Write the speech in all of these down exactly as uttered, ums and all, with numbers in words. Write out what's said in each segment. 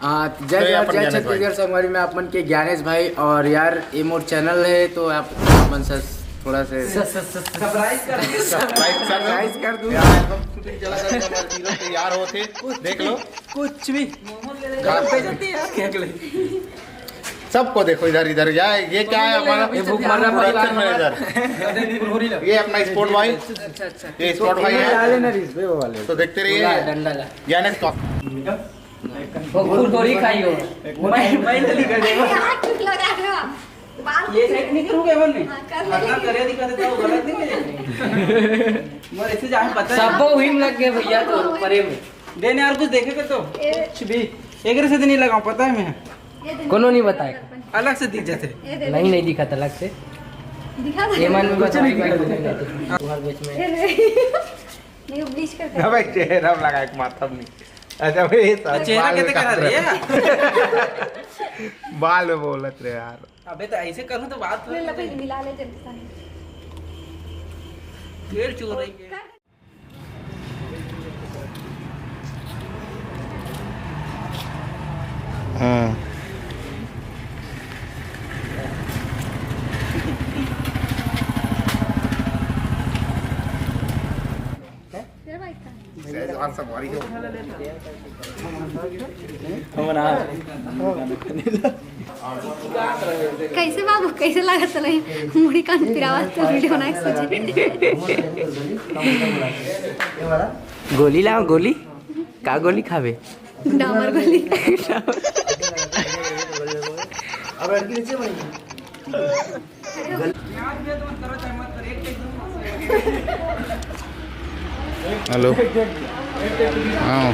हाँ, तो जय तो ये जोहार, अपन जय ज्ञानेश भाई। छत्तीसगढ़ संगवारी, मैं अपन के ज्ञानेश भाई। और यार, ये मोर चैनल है, तो आप मन से थोड़ा से सब्सक्राइब कर दो। सब्सक्राइब कर दो। सब्सक्राइब कर दो। यार, एल्बम शूटिंग चला था, हमारे हीरो तैयार हो थे, देख लो। कुछ भी। सबको देखो इधर, इधर। यार, ये क्या है हमारा? ये भूख मार रहा है। Production manager. ये अपना स्पोर्ट भाई। अच्छा, अच्छा। ये स्पोर्ट भाई है। डाले ना रील्स पे वो वाले। तो देखते रहिए। डंडा ला। ज्ञानेश का। वो खुद थोड़ी खाई हो। मैं, मैं जल्दी कर देगा। हाथ लगा रहे हो। बाल ये सेट नहीं करूँगा एवन में। हाँ, कर ले। अगर करे दिखा देता वो गलत नहीं है। मगर इसे जान पता है। सबको वही में लग गए भैया, तो परे में। देने यार कुछ देखे के तो। ए। कुछ भी। एक से तो नहीं लगाऊँ, पता है मैं। ये दे। कोनो नहीं बताए। अलग से दिख जाते। ये दे। नहीं, नहीं दिखाता अलग से। दिखा दे। ये मन में कुछ बता नहीं दिखाता। तुम्हारे बीच में। ये दे। नहीं, वो ब्लीच करके। ना भाई, चेहरा लगा एक माथा में। अच्छा भाई, ये सब चेहरा बाल कैसे करा रहे हैं? बाल में बोलत रहे यार। अबे तो ऐसे करूँ तो बात ले, ले, पहले मिला ले जल्दी से। फिर चोर रही है। हाँ। कैसे बाबू, कैसे लागत रही? मुड़ी कान पिरावत तो वीडियो बनाए सोचे। गोली लाओ, गोली। का गोली खावे? डामर गोली। हेलो। हाँ।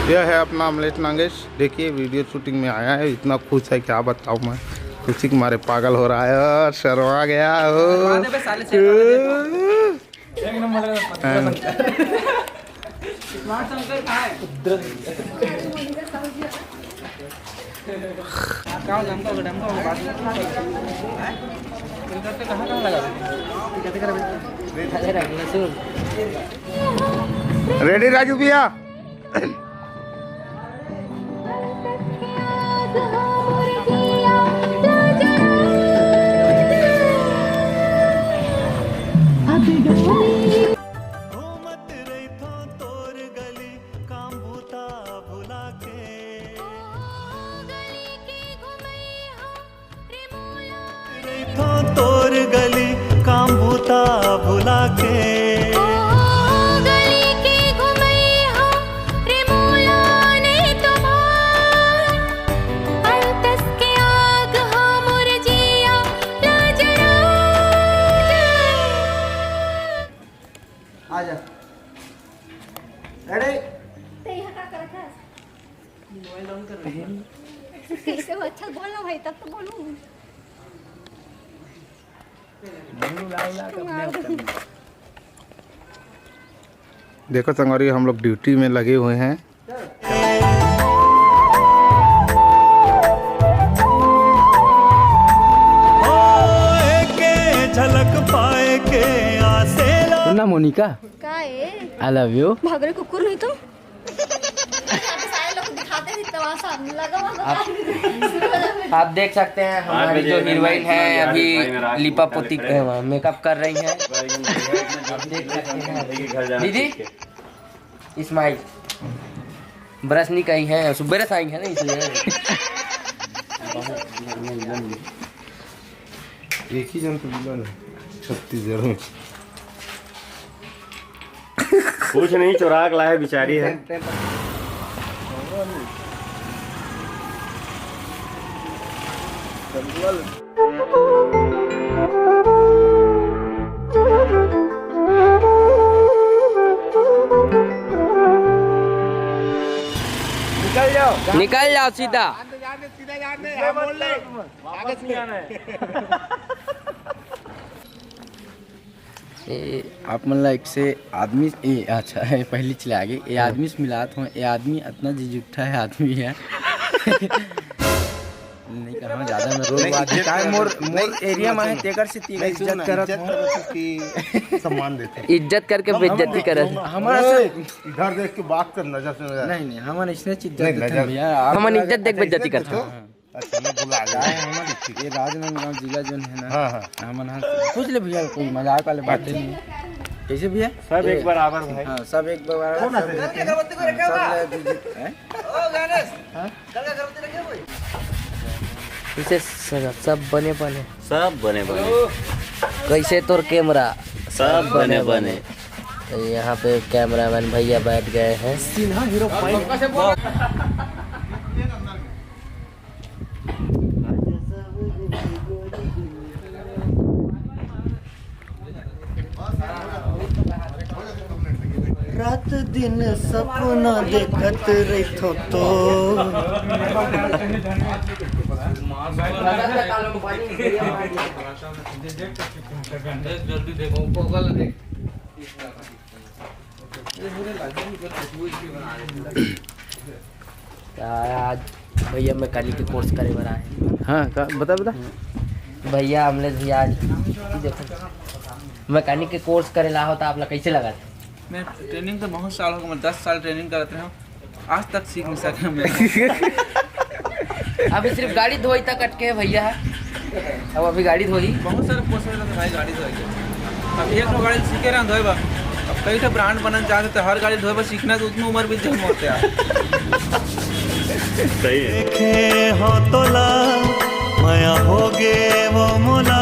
यह है अपना अमलेश नागेश। देखिए, वीडियो शूटिंग में आया है, इतना खुश है, क्या बताऊँ मैं। खुशी के मारे पागल हो रहा है और शर्मा गया हो। एक नंबर लगा। हाँ। स्मार्ट शंकर कहाँ है? कहाँ लंबा, लंबा बात। इधर तो कहाँ, कहाँ लगा? रेडी राजू भैया। घूमत रहिथों तोर गली, काम बूता भुला के। रहिथों तोर गली, काम बूता भुला के। ओ गली के घुमई हो रे मोला ने तुम्हार, अंतस के आग हो मोर जिया ला जला। आजा। रेडी? ते यहाँ का करत हस? मोबाइल डाउन कर रही है। कैसे हो? अच्छा बोल ना भाई, तब तो बोलूँ। देखो संगवारी, हम लोग ड्यूटी में लगे हुए हैं। झलक पाए के आसेला। सुनना मोनिका, का ए? I love you। भाग रे कुकुर नहीं तो। सारे लोग दिखाते भी तमाशा, लगा हुआ आप, आप देख सकते हैं हमारी जो हीरोइन है, अभी लिपा पोती, मेकअप कर रही है। आप देख सकते हैं दीदी, स्माइल, ब्रश नहीं करी है, सुबह से आई है ना, इसलिए। एक ही जन तो मिला ना छत्तीसगढ़ में। कुछ नहीं, चुरा के लाए बेचारी है। निकल जाओ, निकल जाओ सीधा। जान दे, जान दे, सीधा जान दे, हम बोल रहे हैं। वापस नहीं आना है। ए, आप मन ला एक से आदमी, ए, अच्छा, पहली चले आगे। ए आदमी से मिलात हो, ए आदमी अतना जिजुट्ठा है, आदमी है। नहीं कहा ज्यादा में रोल नहीं, बात इज्जत काय करत मोर, हूँ। मोर नहीं, एरिया में सुनो, है, सुनो। तेकर से तेकर नहीं, सुनो इज्जत ना, करत इज्जत हूँ। करत हूँ कि सम्मान देते हैं। इज्जत करके हम, बेइज्जती हम, करत। हमारा से इधर देख के बात कर, नजर से नजर। नहीं, नहीं, हमन इसने इज्जत नहीं, देते हैं नजर भैया, आप हमन इज्जत देख अच्छा, बेइज्जती इज्जत करत देते हूँ। हो? अच्छा, मैं भुला गया। काय हमन ये राजनांदगांव जिला जोन है ना, हाँ, हाँ। हमन हाँ पूछ ले भैया, कोई मजाक वाले बात नहीं। कैसे भैया? सब एक बराबर भाई। हाँ, सब एक बराबर, कौन सब है? एक, हाँ, सब ले दीजिए। हैं? इसे सब, सब बने बने। सब बने बने। कैसे तोर कैमरा? सब बने बने। तो यहाँ पे कैमरामैन भैया बैठ गए हैं। Sinha hero fine. रात दिन सपना देखत रहिथो तो। जल्दी देखो, आज भैया मैकेनिक के कोर्स करे बर आए। हाँ, का बता, बता। भैया अमलेश भैया आज देखो, मैकेनिक के कोर्स करे ला हो तो आप ला कैसे लगा? मैं ट्रेनिंग तो बहुत साल हो गए, मैं दस साल ट्रेनिंग करत रहे हूँ, आज तक सीख नहीं सका मैं। अभी सिर्फ गाड़ी धोई तक अटके है भैया, अब अभी गाड़ी धोई। बहुत सारे पोस्ट में तो भाई गाड़ी धोई के। अब एक ठो गाड़ी सीखे रहे धोए बा, अब कई ठो ब्रांड बनन चाहते तो हर गाड़ी धोए बा सीखना तो उतनी उम्र बीत जाए मोर यार। सही है। देखे हो तोला, मया हो गे वो मोला।